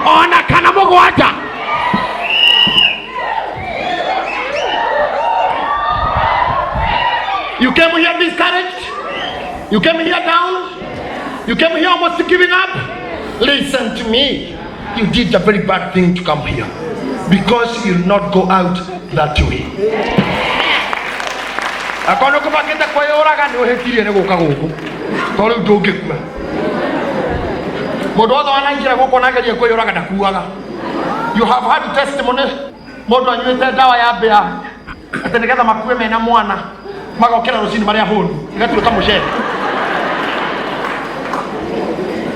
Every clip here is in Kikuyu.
Ona kana mũgwanja. You came here discouraged. You came here down. You came here almost giving up. Listen to me. You did a very bad thing to come here because you'll not go out that way. Akorwo nĩ ũkũbangĩte kwĩyũraga nĩ ũhĩtirie nĩ gũka gũkũ tondũ rĩu ndũngĩkua. Mũndũ wothe wanaingĩra gũkũ onageria kwĩyũraga ndakuaga. You have had testimony mũndũ anyuĩte ndawa ya mbĩa atĩ nĩgetha makue mena mwana magokĩra rũcinĩ marĩ ahũnu ĩgatuĩka mũcere.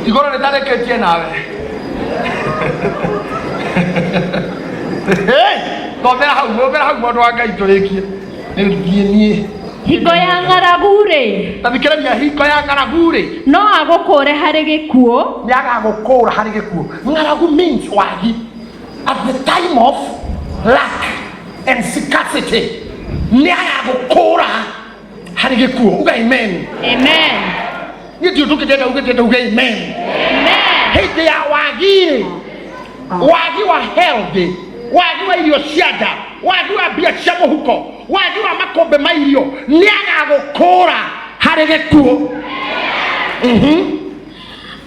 Igũrũ rĩtarĩkĩtie nawe. Hey, thomera hau, thomera hau mũndũ wa Ngai tũrĩkie. Rĩu thiĩ niĩ. Hingo ya ng'aragu-rĩ, Ta thikĩrĩria, hingo ya ng'aragu-rĩ, no agũkũũre harĩ gĩkuũ, nĩ agagũkũũra harĩ gĩkuũ. Ng'aragu means wagi. At the time of lack and scarcity, nĩ agagũkũũra harĩ gĩkuũ. Uga amen. Amen. Niĩ ndiũ ndũngĩndenda ugĩte uge amen. Amen. Hĩndĩ ya wagi-rĩ, wagi wa health, wagi wa irio cia nda, wagi wa mbia cia mũhuko, wagi wa makũmbĩ ma irio, nĩ agagũkũũra harĩ gĩkuũ.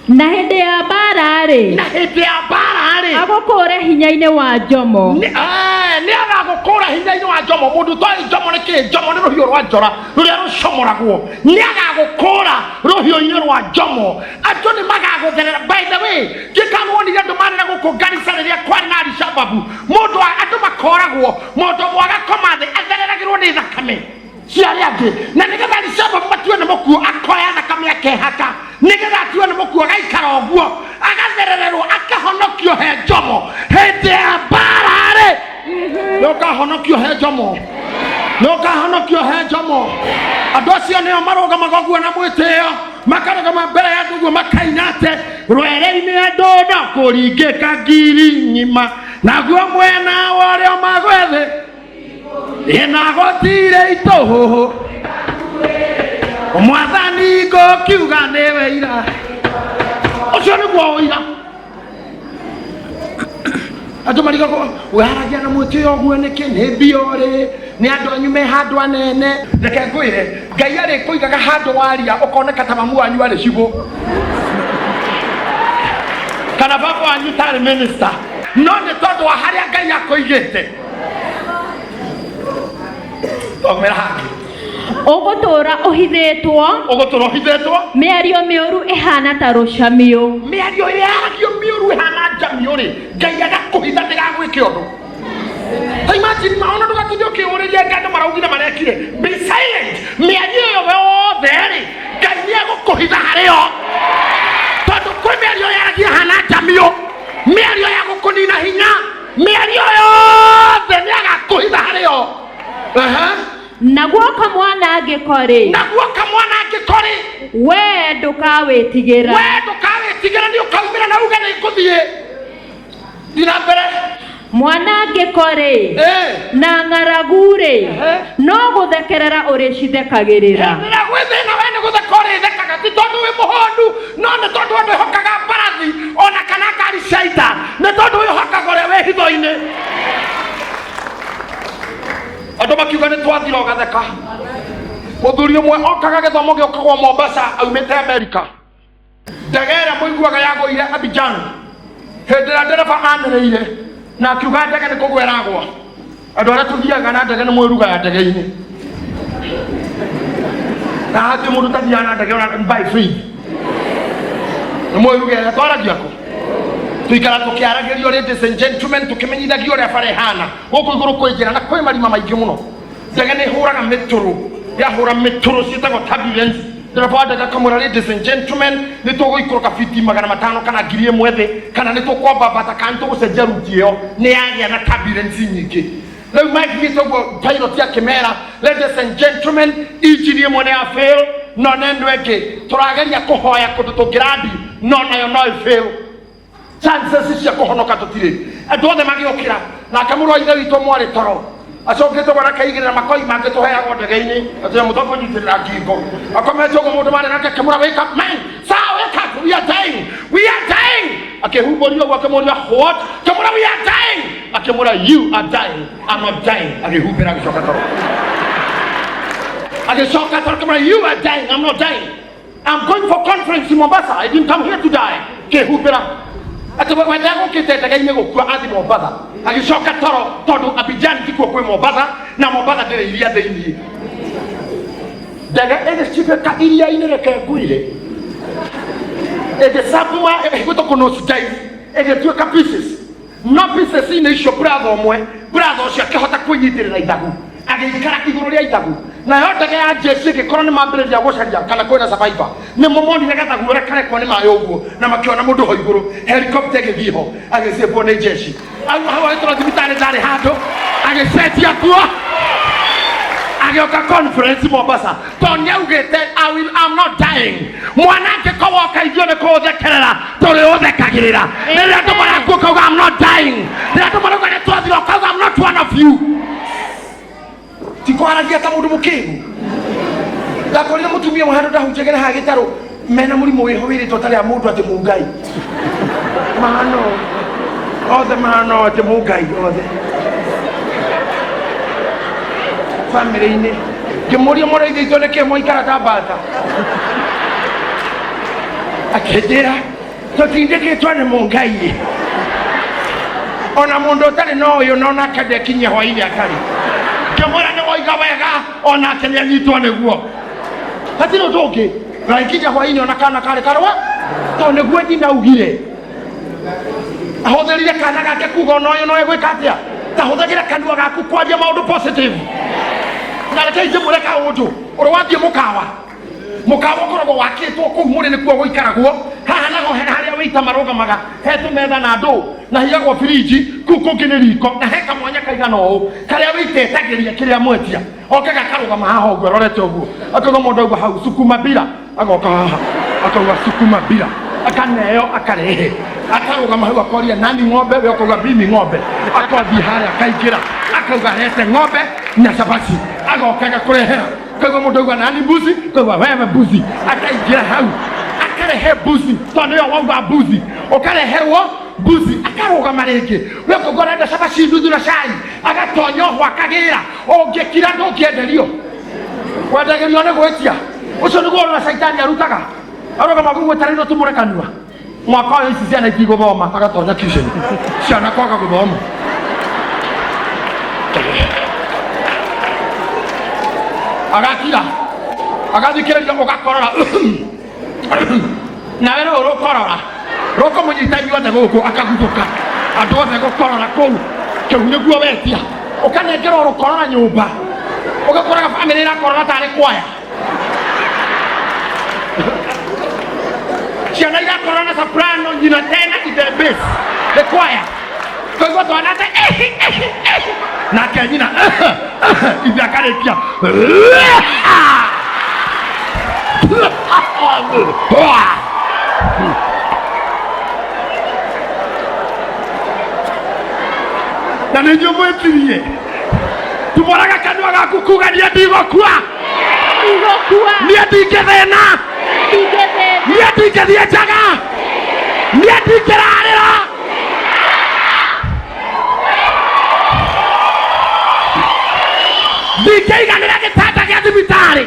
Na hĩndĩ ya mbaara-rĩ, Na hĩndĩ ya mbara-rĩ, agũkũũre hinya-inĩ wa njomo. Nĩ agagũkũũra hinya-inĩ wa njomo. Mũndũ ũtoĩ njomo nĩ kĩĩ? Njomo nĩ rũhiũ rwa njora rũrĩa rũcomoragwo. Nĩ agagũkũũra rũhiũ-inĩ rwa njomo. Andũ nĩ magagũtherera. By the way, ndiũĩ wonire andũ marĩ na gũkũ Garissa rĩrĩa kwarĩ na Alishababu, mũndũ andũ makoragwo, mũndũ ũmwe agakoma thĩ athereragĩrwo nĩ thakame cia arĩa angĩ, na nĩgetha Alishababu matue nĩ mũkuũ, akoya thakame akehaka nĩgetha atue nĩ mũkuũ, agaikara ũguo agatherererwo akahonokio he njomo. Hĩndĩ ya mbara-rĩ, nĩ ũkahonokio he njomo, nĩ ũkahonokio he njomo. Andũ acio nĩo marũgamaga ũguo na mwĩtĩo, makarũgama mbere ya andũ ũguo makaina atĩ rwere-inĩ andũ no kũringĩka ngiri ng'ima, naguo mwena wa ũrĩa magwethe ĩna gũtirĩ itũhũhũ, mwathani ngũkiuga nĩwe ira. Ũcio nĩguo ũira. Andũ marigagwo weharagia na mwĩtĩo ũguo nĩkĩ? Nĩ mbia ũrĩ nĩ andũ anyu me handũ anene. Reke ngwĩre, Ngai arĩkũigaga handũ waria ũkoneka ta mamu wanyu arĩ cibũ kana baba wanyu tarĩ minister, no nĩ tondũ wa harĩa Ngai akũigĩte. Thomera hangĩ. Ũgũtũũra ũhithĩtwo, Ũgũtũra ũhithĩtwo. Mĩario mĩũru ĩhana ta rũcamiũ. Mĩario ĩrĩa yaragio mĩũru ĩhana njamiũ rĩ, Ngai agakũhitha ndĩgagwĩke ũndũ. Ta imagine, ona ndũgatinde ũkĩũrĩria nga andũ maraugire marekire. Be silent. Mĩario ĩyo yothe rĩ, Ngai nĩ egũkũhitha harĩ yo, tondũ kwĩ mĩario yaragia ĩhana njamiũ, mĩario ya gũkũnina hinya, mĩario yothe nĩ agakũhitha harĩ yo. Aha. Naguo kamwanangĩko-rĩ, Naguo kamwanangĩko rĩ, wee ndũkawĩtigĩra. Wee ndũkawĩtigĩra, nĩ ũkaumĩra na uge nĩ ngũthiĩ. Thiĩ na mbere. Mwanangĩko-rĩ, na ng'aragu-rĩ, no gũthekerera ũrĩcithekagĩrĩra. Hĩndĩ ĩrĩa gwĩ thĩna, we nĩ gũtheka ũrĩthekaga, ti tondũ wĩ mũhondu, no nĩ tondũ we ndwĩhokaga mbarathi ona kana ngari cia ita, nĩ tondũ wĩhokaga ũrĩa wĩ hitho-inĩ. Andũ makiuga nĩ twathira, ũgatheka. Mũthuri ũmwe okaga gĩthomo gĩũkagwo Mombasa aumĩte Amerika. Ndege ĩrĩa mũiguaga yagũire Abidjan, hĩndĩ ĩrĩa ndereba anĩrĩire na akiuga ndege nĩ kũgwa ĩragwa, andũ arĩa tũthiaga na ndege nĩ mwĩruga ya ndege-inĩ, na hatirĩ mũndũ ũtathiaga na ndege ona by free, nĩ mwĩruga ĩrĩa twaragia kũ tũikara tũkĩaragĩrio, ladies and gentlemen, tũkĩmenyithagio ũrĩa bara ĩhana gũkũ igũrũ. Kwĩ njĩra na kwĩ marima maingĩ mũno. Ndege nĩ ĩhũraga mĩtũrũ, yahũra mĩtũrũ ciĩtagwo turbulence, ndereba wa ndege akamwĩra, "Ladies and gentlemen, nĩ tũgũikũrũka fiti 500 kana 1000 thĩ, kana nĩ tũkwambambata, kana nĩ tũgũcenjia ruti, ĩyo nĩ yagĩa na turbulence nyingĩ." Rĩu mathiĩte ũguo, pilot akĩmera, "Ladies and gentlemen, engine ĩmwe nĩ ya fail, no na ĩno ĩngĩ tũrageria kũhoya kũndũ tũngĩrandi, no nayo no ĩ fail, chances cia kũhonoka tũtirĩ." Andũ othe magĩũkĩra, nake mũrũ wa ithe witũ mwarĩ toro acokete ũguo akaigĩrĩra makoi mangĩ tũheagwo ndege-inĩ atĩ mũtwe kũnyitĩrĩra ngingo, akomete ũguo. Mũndũ marĩ nake akĩmũra, "Wake up, man, sir, wake up, we are dying, we are dying." Akĩhumbũria ũguo akĩmũria what? Akĩmwĩra we are dying. Akĩmwĩra you are dying. I'm not dying. Agĩhumbĩra agĩcoka toro. Agĩcoka toro akĩmwĩra you are dying. I'm not dying. I'm going for conference in Mombasa. I didn't come here to die. Kĩhumbĩra. Atĩ we ndegũkĩte ndege-inĩ gũkua athi Mombasa. Agĩcoka toro tondũ Abidjan tikuo kwĩ Mombasa na Mombasa ndĩrĩ iria thĩinĩ. Ndege ĩgĩcibĩka iria-inĩ reke ngwire. Ĩgĩcabuma ĩgwĩtwo kũ nose dive ĩgĩtuĩka pieces. No pieces-inĩ icio brother ũmwe, brother ũcio akĩhota kwĩnyitĩrĩra ithagu, agĩikara igũrũ rĩa ithagu. Nayo ndege ya jeshi ĩgĩkorwo nĩ mambĩrĩria gũcaria kana kwĩna survivor. Nĩ monire gathagu ũrĩa karekwo nĩ maĩ ũguo na makĩona mũndũ ho igũrũ, helicopter ĩgĩthiĩ ho, agĩcĩbwo nĩ jeshi. Auma hau agĩtwarwo thibitarĩ ndarĩ handũ, agĩcenjia nguo agĩũka conference Mombasa tondũ nĩ augĩte I will, I'm not dying. Mwanangĩko woka ithuĩ nĩ kũũthekerera tũrĩũthekagĩrĩra. Rĩrĩa andũ marakua ũkauga I'm not dying. Rĩrĩa andũ marauga nĩ twathira ũkauga I'm not one of you. Ti kwaragia ta mũndũ mũkĩgu. Ndakorire mũtumia ũmwe handũ ndahunjagia na haha gĩtarũ mena mũrimũ wĩho wĩrĩtwo ta rĩa mũndũ atĩ mũngai. Mahano othe mahano atĩ mũngai othe bamĩrĩ-inĩ. Ngĩmũria mũrĩithi itũ nĩkĩ mwaikara ta mbata. Akĩnjĩra tũtindĩkĩtwo nĩ mũngai. Ona mũndũ ũtarĩ na ũyũ no nake ndekinyia hwainĩ atarĩ. Ngĩmwĩra nĩ woiga wega onake nĩ anyitwo nĩguo. Hatirĩ ũndũ ũngĩ. Gagĩkinya hwainĩ ona kana karĩ karwa tondũ nĩguo nyina augire. Ahũthĩrire kana gake kuga ona ũyũ no egwĩka atĩa. Ta hũthagĩra kanua gaku kwaria maũndũ positive. Na rekei njĩmwĩre kaũndũ. Ũrĩ wathiĩ mũkawa. Mũkawa ũkoragwo wakĩtwo kũu mũrĩ nĩkuo gũikaragwo. Haha naho he harĩa wĩita marũgamaga. He tũmetha na ndũ na higagwo birinji kũu kũngĩ nĩ riko na he kamwanya kaigana ũũ karĩa wĩita etagĩria kĩrĩa mwetia. Okaga akarũgama haha ũguo arorete ũguo. Akauga mũndũ augua hau sukuma bila agoka haha akauga sukuma bila akaneo akarehe akarũgama hau akoria nani ng'ombe we ũkauga mimi ng'ombe akothiĩ harĩa akaingĩra akauga rete ng'ombe na cabaci agoka agakũrehera akauga mũndũ auga nani mbuzi akauga wewe mbuzi akaingĩra hau akarehe mbuzi tondũ nĩwe wauga mbuzi ũkareherwo mbuzi akarũgama rĩngĩ we ũkauga ũrenda cabaci nuthu na cai agatonya oho akagĩra ũngĩkira ndũngĩenderio wendagĩrio nĩ gwĩtia ũcio nĩguo ũrĩa caitani arutaga arũgama guo tarĩrwo tumũre kanua mwaka ũyũ ici ciana itigũthoma agatonya kitchen ciana kwaga gũthoma agakira agathikĩrĩria ũgakorora nawe rĩu rũkorora rũkũmũnyita inyuothe gũkũ akaguthũka andũ othe gũkorora kũu kĩu nĩguo wetia ũkanengerwo rũkorora nyũmba ũgakoraga bamĩrĩ ĩrakorora tarĩ kwaya ciana irakorora na soprano nyina tena ithe bass nĩ kwaya twaigua twana te nake nyina ithe akarĩkia Na nĩ inyuĩ mwĩtirie tumũraga kanua gaku kuga niĩ ndigũkua. Ndigũkua. Niĩ ndingĩthĩna. Ndingĩthĩna. Niĩ ndingĩthiĩ njaga. Niĩ ndingĩrarĩra. Ndingĩiganĩra gĩtanda gĩa thibitarĩ.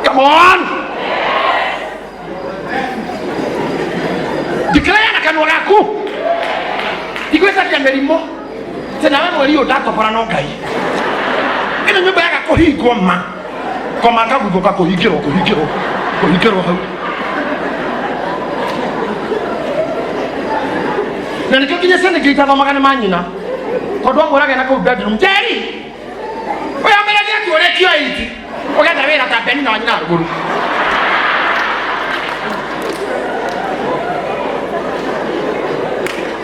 Come on. Declare na kanua gaku. Ndigwĩtagia mĩrimũ. Tena we mweri ũyũ ndatobora no Ngai. Ĩno nyũmba yaga kũhingwo ma. Koma akaguthũka kũhingĩrwo kũhingĩrwo kũhingĩrwo hau. Na nĩkĩo nginya ciana ingĩ itathomaga nĩ manyina. Tondũ amwĩraga na kũu bedroom, Njeri, ũyũ ambĩrĩria tu ũrĩkio iti. Ũgethe wĩra ta Beni na wanyina rũgũrũ.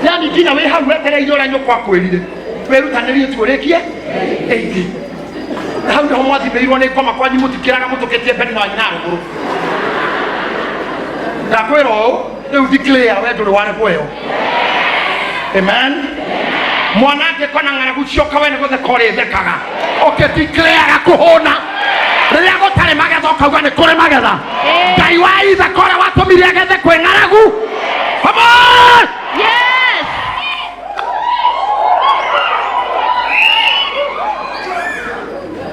Yani nginya wĩ hau wetereire ũrĩa nyũkwa akwĩrire. Wĩrutanĩrie tu ũrĩkie iti. Na hau nĩho mwathimĩirwo nĩ ngoma kwanyu mũtikĩraga mũtũkĩtie Beni na wanyina rũgũrũ. Ndakwĩra ũũ, rĩu declare we ndũrĩ warehwo ĩyo. Amen. Mwanangĩko na ng'aragu cioka we nĩ gũtheka ũrĩthekaga. Ũkĩ declare kũhũna. Rĩrĩa gũtarĩ magetha ũkauga nĩ kũrĩ magetha. Ĩĩ. Ngai wa Ithaka ũrĩa watũmire agethe kwĩ ng'aragu. Come on! Yes.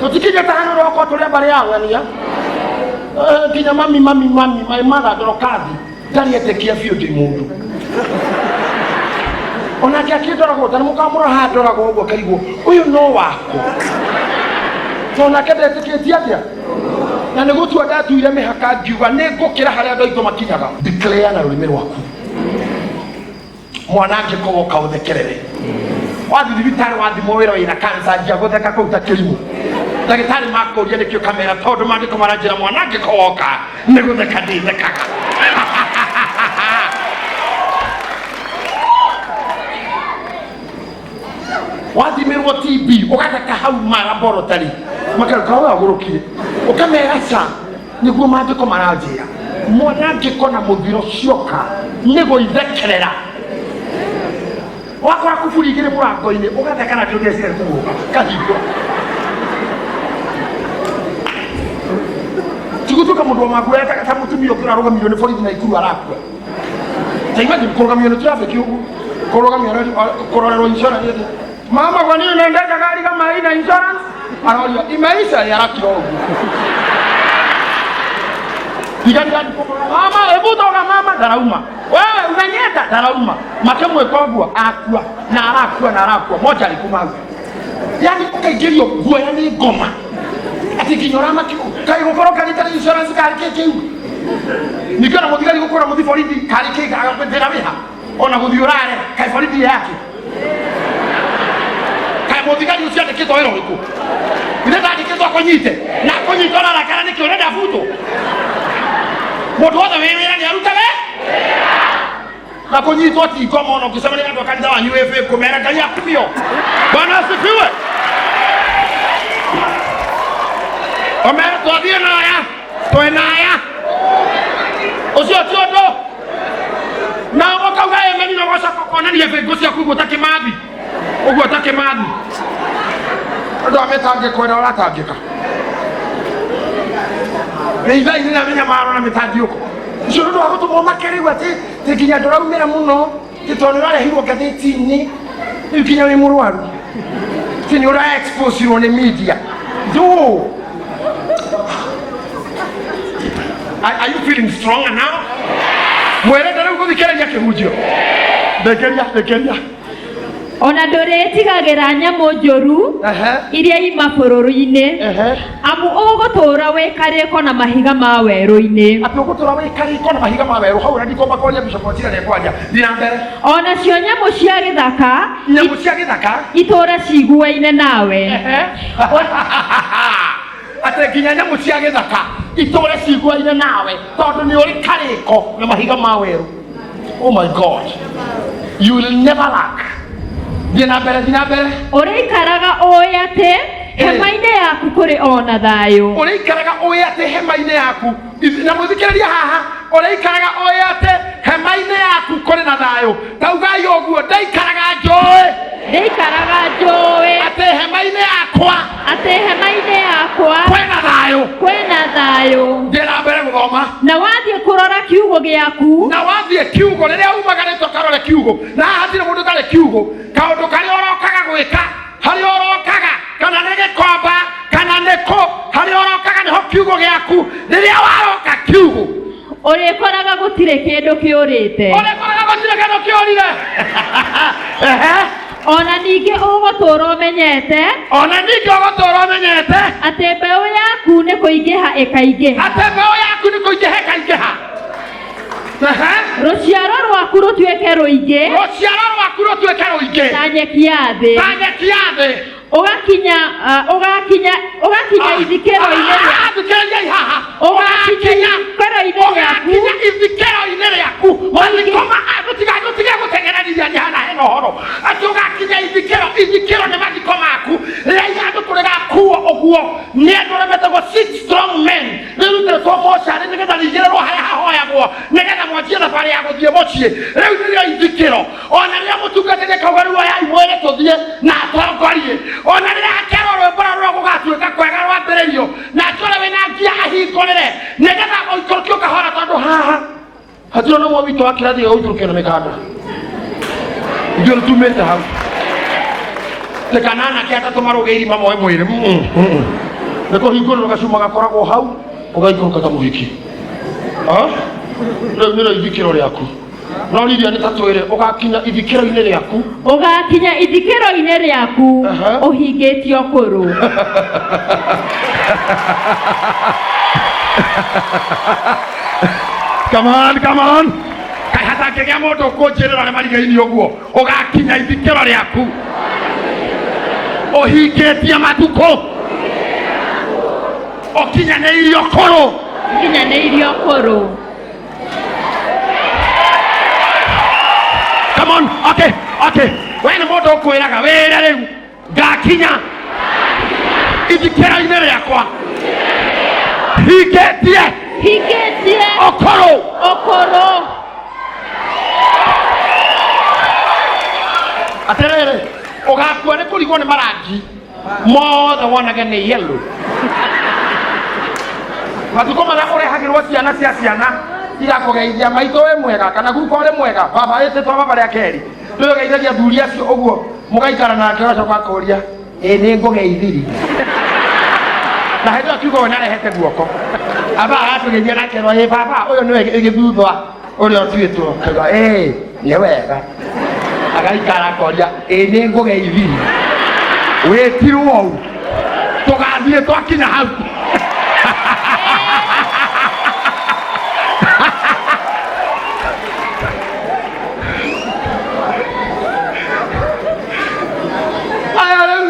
Tũtikinyĩte handũ roko tũrĩ mbarĩ ya ng'ania. Eh, nginya mami mami mami my mother Dorokathi ndarĩ etĩkia biũ ndĩ mũndũ. Onake akĩndoragwo ta nĩ mũkamũrora haha ndoragwo ũguo akaigwo ũyũ no wakwa. Tondũ nake ndetĩkĩtie atĩa? Na nĩ gũtua ndatuire mĩhaka ngiuga nĩ ngũkĩra harĩa andũ aitũ makinyaga. Declare na rũrĩmĩ rwaku. Mwanangĩko woka ũthekerere. Wathiĩ thibitarĩ wathimwo wĩra wĩna kansa njia gũtheka kũu ta kĩrimũ. Ndagĩtarĩ makũria nĩkĩ ũkamera tondũ maandĩko maranjĩra mwanangĩko woka nĩ gũtheka ndĩthekaga. Wathimĩrwo TB ũgatheka hau ma laboratory makerwo ũyũ agũrũkire ũkamera ca nĩguo maandĩko maranjĩra mwanangĩko na mũthiro cioka nĩ gũithekerera. Wakora kuburi igĩrĩ mũrango-inĩ ũgatheka na ndĩũndecire kũgũka kahingũra. Tigũtuĩka mũndũ wa maguoya ta mũtumia ũngĩ ũrarũgamirio nĩ borithi na ikuru arakua. Ta imagine kũrũgamio nĩ traffic ũguo, kũrũgamio kũrorerwo insurance ĩtĩ. Mama kwa nini unaendesha gari kama haina insurance? Anaoria imeisha yarakira ũguo. Thigari mama hebu toka mama ndarauma. Wewe unanyenda ndarauma. Makĩmwĩka ũguo akua na arakua na arakua moja alikuma hau. Yani ũkaingĩrio guoya nĩ ngoma. Atĩ nginya ũramakio kaĩ gũkorwo karĩ tarĩ insurance karĩ kĩ kĩu. Ningĩ ona mũthigari gũkũra mũthi borithi karĩ kĩ thĩna wĩha. Ona gũthiĩ ũrare kaĩ borithi yake. Kaĩ mũthigari ũcio andĩkĩtwo wĩra ũrĩkũ? Ithe ndandĩkĩtwo akũnyite na akũnyita ũrarakara nĩkĩ ũrenda butwo? Mũndũ wothe wĩ wĩra nĩ arutage na kũnyitwo ti ngoma ona ũngĩcemania na andũ a kanitha wanyu wĩ bĩngũ mera Ngai akumio. Bwana asifiwe. Omera twathiĩ na aya twĩna aya ũcio ti ũndũ na ũkauga ĩmeni na ũgacoka ũkonania bĩngũ ciaku ũguo ta kĩmathi ũguo ta kĩmathi ũndũ wa mĩtangĩko ĩrĩa ũratangĩka nĩ ithaa-inĩ rĩa mĩnyamaro na mĩtandiũko ũcio nĩ ũndũ wa gũtũmwo make rĩu atĩ atĩ nginya ndũraumĩra mũno atĩ tondũ nĩ ũrarehirwo ngathĩti-inĩ rĩu nginya wĩ mũrwaru atĩ nĩ ũra exposirwo nĩ media. No. Are you feeling stronger now? Mwĩrende rĩu gũthikĩrĩria kĩhunjio. Ndekeria, ndekeria. Ona ndũrĩtigagĩra nyamũ njũru Ehe. iria ima bũrũri-inĩ Ehe. amu ũgũtũũra wĩ karĩko na mahiga ma werũ-inĩ. Atĩ ũgũtũũra wĩ karĩko na mahiga ma werũ hau na ndikomba kwaria Bishop Wachira nĩekwaria. Thiĩ na mbere. Onacio nyamũ cia gĩthaka Nyamũ cia gĩthaka itũũre ciguaine nawe. Ehe. Atĩ nginya nyamũ cia gĩthaka itũũre ciguaine nawe tondũ nĩ ũrĩ karĩko na mahiga ma werũ. Oh my God. You will never lack. Thiĩ na mbere, thiĩ na mbere. Ũrĩikaraga ũĩ atĩ hema-inĩ yaku kũrĩ o na thayũ. Ũrĩikaraga ũĩ atĩ hema-inĩ yaku na mũthikĩrĩria haha ũrĩikaraga ũĩ atĩ hema-inĩ yaku kũrĩ na thayũ. Taugai ũguo ndaikaraga njũĩ Ndĩikaraga njũĩ atĩ hema-inĩ yakwa atĩ hema-inĩ yakwa kwĩna thayũ. kwĩna thayũ. Thiĩ na mbere gũthoma. Na wathiĩ kũrora kiugũ gĩaku na wathiĩ kiugo rĩrĩa umagarĩte ũkarore kiugo na haha hatirĩ mũndũ ũtarĩ kiugo kaũndũ karĩa ũrokaga gwĩka harĩa ũrokaga kana nĩ gĩkomba kana nĩ kũ harĩa ũrokaga nĩho kiugo gĩaku rĩrĩa waroka kiugo ũrĩkoraga gũtirĩ kĩndũ kĩũrĩte. Ũrĩkoraga gũtirĩ kĩndũ kĩũrire. Ehe. Ona ningĩ ũgũtũũra ũmenyete Ona ningĩ ũgũtũũra ũmenyete atĩ mbeũ yaku nĩ kũingĩha ĩkaingĩha. Atĩ mbeũ yaku nĩ kũingĩha ĩkaingĩha. Ehe. Rũciaro rwaku rũtuĩke rũingĩ Rũciaro rwaku rũtuĩke rũingĩ ta nyeki ya thĩ. Ta nyeki ya thĩ. Ũgakinya ũgakinya ũgakinya ithikĩro-inĩ rĩa Thikĩrĩriai haha. Ũgakinya ithikĩro-inĩ rĩaku. Ũgakinya ithikĩro-inĩ rĩaku. Mathiko ma tũtige gũteng'eranithia nĩ hana hena ũhoro. Atĩ ũgakinya ithikĩro, ithikĩro nĩ mathiko maku. Rĩrĩa ithandũkũ rĩgakuo ũguo nĩ andũ arĩa metagwo six strong men rĩrutĩtwo mocarĩ nĩgetha rĩigĩrĩrwo harĩa hahoyagwo nĩgetha mwanjie thabarĩ ya gũthiĩ mũciĩ. Rĩu nĩrĩo ithikĩro. Ona rĩrĩa mũtungatĩri akauga rĩu oyai mwĩrĩ tũthiĩ na atongorie. Ona rĩrĩa akerwo rwĩmbo rũrĩa rũgatuĩka kwega rwambĩrĩrio nake ũrĩa wĩna Ũhingũrĩre nĩgetha ũikũrũkio kahora, tondũ haha hatirĩ ona ũmwe witũ wa kĩrathi gĩa gũikũrũkio na mĩkanda. Ithuĩ nĩtumĩte hau nĩ kana anake atatũ marũge irima moe mwĩrĩ. Nĩ kũhingũrĩrwo gacuma gakoragwo hau, ũgaikũrũka ta mũhiki. Ah? Rĩu nĩrĩo ithikĩro rĩaku. No Lilia, nĩ ta twĩre ũgakinya ithikĩro-inĩ rĩaku. Ũgakinya ithikĩro-inĩ rĩaku ũhingĩtio kũrũ. Come on, come on. Kaĩ hatangĩgĩa mũndũ ũkũnjĩrĩra ũrĩa marigainie ũguo? Ũgakinya ithikĩro rĩaku ũhingĩtie matukũ, ũkinyanĩirio kũrũ. Ũkinyanĩirio kũrũ. Come on, okay, okay. We nĩ mũndũ ũkwĩraga wĩre rĩu ngakinya ithikĩro-inĩ rĩakwa hingĩtie hingĩtie ũkũrũ. Ũkũrũ. Atĩrĩrĩ, ũgakua nĩ kũrigwo nĩ marangi mothe wonage nĩ yellow. Matukũ marĩa ũrehagĩrwo ciana cia ciana igakũgeithia, "Maitũ wĩ mwega?" kana "Guka ũrĩ mwega?" Baba wĩtĩtwo baba rĩa kerĩ rĩu ũgeithagia athuri acio ũguo, mũgaikara nake, ũgacoka akũria, "Ĩ nĩ ngũgeithirie?" Na hĩndĩ ĩyo kiugo we nĩarehete guoko aba aratũgeithia nakerwo, "Ĩ baba, ũyũ nĩwe gĩthuthwa ũrĩa ũtuĩtwo." Akauga, "Ĩ nĩ wega." Agaikara akoria, "Ĩ nĩ ngũgeithirie?" Wĩtirwo ũũ, tũgathiĩ twakinya hau. Aya rĩu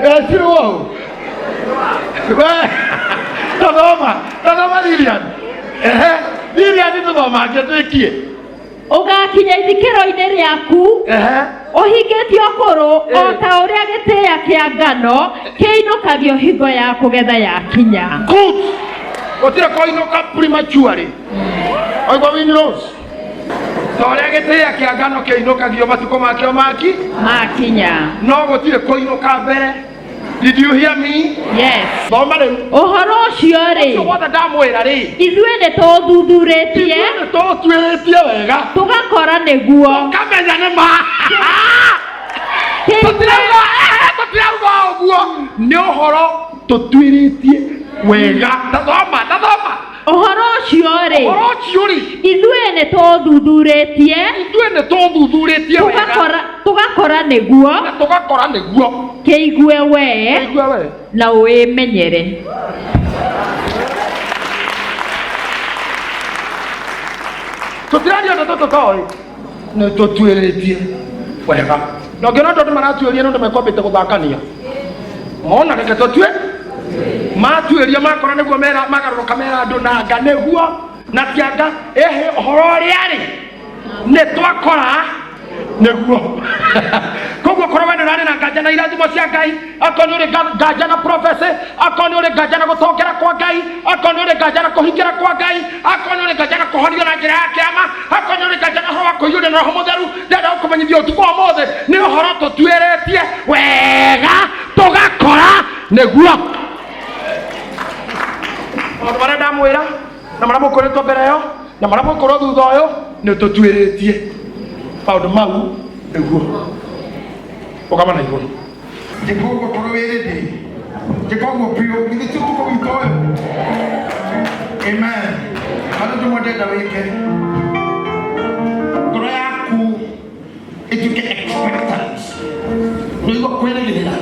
wĩtirwo ũũ. We, tathoma, tathoma, Lilian. Ehe, Lilian, tũthomange twĩkie. Ũgakinya ithikĩro-inĩ rĩaku ũhingĩtio ũkũrũ, o ta ũrĩa gĩtĩĩa kĩa ngano kĩinũkagio hingo ya kũgetha yakinya. Good. Gũtirĩ kũinũka prematurely. Oigua, Winnie Rose, ta ũrĩa gĩtĩĩa kĩa ngano kĩinũkagio matukũ makĩo maki makinya. No gũtirĩ kũinũka mbere. Did you hear me? Yes. Thoma rĩu. Ũhoro ũcio rĩ, ũcio wothe ndamwĩra rĩ, ithuĩ nĩ tũũthuthurĩtie, ithuĩ nĩ tũũtuĩrĩtie wega, tũgakora nĩguo. Kamenya nĩ ma. Kĩigue. Tũtirauga, tũtirauga ũguo, nĩ ũhoro tũtuĩrĩtie wega. Tathoma, tathoma. Ũhoro ũcio rĩ, ũhoro ũcio rĩ, ithuĩ nĩ tũũthuthurĩtie, ithuĩ nĩ tũthuthurĩtie wega, tũgakora nĩguo. Na tũgakora nĩguo. Kĩigue wee Kĩigue we na wĩmenyere. Tũtiraria ndeto tũtoĩ, nĩ tũtuĩrĩtie wega. Na ũngĩona andũ maratuĩria, nĩ ũndũ mekwambĩte gũthakania mona. Reke tũtue, matuĩria makora nĩguo mera magarũrũka, mera andũ nanga nĩguo na tianga. Ĩhĩ, ũhoro ũrĩa rĩ, nĩ twakora nĩguo. Koguo korwo we nĩ ũrarĩ na nganja na irathimo cia Ngai, akorwo nĩ ũrĩ nganja na prophecy, akorwo nĩ ũrĩ nganja na gũtongera kwa Ngai, akorwo nĩ ũrĩ nganja na kũhingĩra kwa Ngai, akorwo nĩ ũrĩ nganja na kũhorio na njĩra ya kĩama, akorwo nĩ ũrĩ nganja na ũhoro wa kũiyũrio na Roho Mũtheru, ndĩrenda gũkũmenyithia ũtukũ wa ũmũthĩ nĩ ũhoro tũtuĩrĩtie wega tũgakora nĩguo. Maũndũ marĩa ndamwĩra na marĩa mũkũrĩtwo mbere ĩyo na marĩa mũkũrwo thutha ũyũ, nĩ tũtuĩrĩtie maũndũ mau nĩguo. Ũgama na igũrũ. Njĩka ũguo korwo wĩ ready, njĩka ũguo biũ. Githĩ ti ũtukũ witũ ũyũ? Amen. Harĩ ũndũ ũmwe ndĩrenda wĩke, ngoro yaku ĩtuĩke expectant. Nĩguo kwĩrĩgĩrĩra,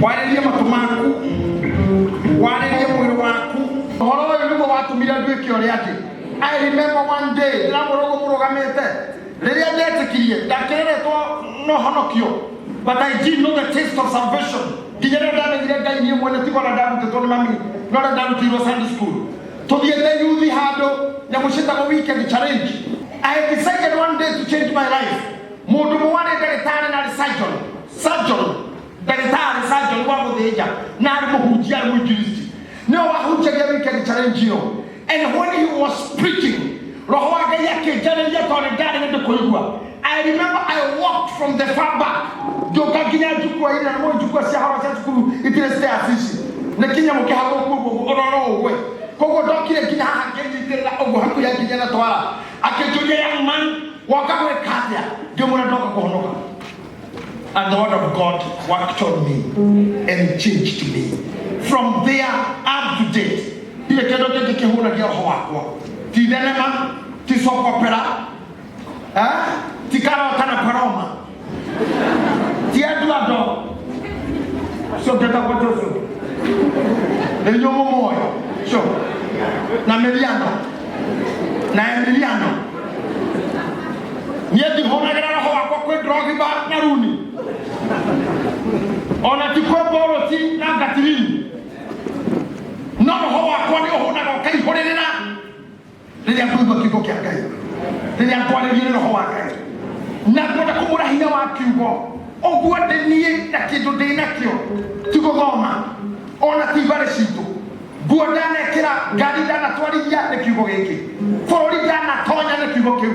warĩrie matũ maku, warĩrie mwĩrĩ waku. Ũhoro ũyũ nĩguo watũmire nduĩke ũrĩa ndĩ. I remember one day ndĩramwĩra ũguo mũrũgamĩte, rĩrĩa ndetĩkirie, ndakĩreretwo no honokio, but I didn't know the taste of salvation nginya rĩrĩa ndamenyire Ngai niĩ mwene, tiga ona ndarutĩtwo nĩ mami, no rĩrĩa ndarutĩirwo Sunday school, tũthiĩte youth handũ nyamũ ciĩtagwo weekend challenge. I decided one day to change my life. Mũndũ ũmwe warĩ ndagĩtarĩ na arĩ surgeon, surgeon, ndagĩtarĩ surgeon wa gũthĩnja, na arĩ mũhunjia, arĩ mũinjilisti, nĩwe wahunjagia weekend challenge ĩyo. And when he was preaching, Roho wa Ngai akĩnjarĩria tondũ ndarĩ hĩndĩ kũigua. I remember I walked from the far back ngĩũka nginya njukua-inĩ, na nĩmũĩ njukua cia horo cia cukuru itirĩ stairs ici. Nĩ kĩnyamũ kĩhagũku ũguo ũrora ũgwe. Koguo ndokire nginya haha ngĩnyitĩrĩra ũguo hakuhĩ nginya na twara. Akĩnjũria young man, woka gwĩka atĩa? Ngĩmwĩra ndoka kũhonoka. And the word of God worked on me and changed me. From there up to date, ndirĩ kĩndũ kĩngĩ kĩhũnagia roho wakwa. Ti thenema, ti soap opera, eh? Ti karota na paroma, ti Eduardo. Ũcio ũngĩtagwo Joshua. Nĩ inyuĩ mũmũĩ. Ũcio. Na Miriano. Na Emiliano. Niĩ ndihũnagĩra roho wakwa kwĩ Drogba na Rooney. Ona ti kwĩ Boroti na Gatirini. No roho wakwa nĩ ũhũnaga ũkaihũrĩrĩra rĩrĩa ngũigua kiugo kĩa Ngai, rĩrĩa ngwarĩrio nĩ roho wa Ngai. Na ngwenda kũmũra hinya wa kiugo ũguo ndĩ niĩ na kĩndũ ndĩ nakĩo ti gũthoma ona ti mbarĩ citũ nguo ndanekĩra ngari ndanatwarithia nĩ kiugo gĩkĩ bũrũri ndanatonya nĩ kiugo kĩu.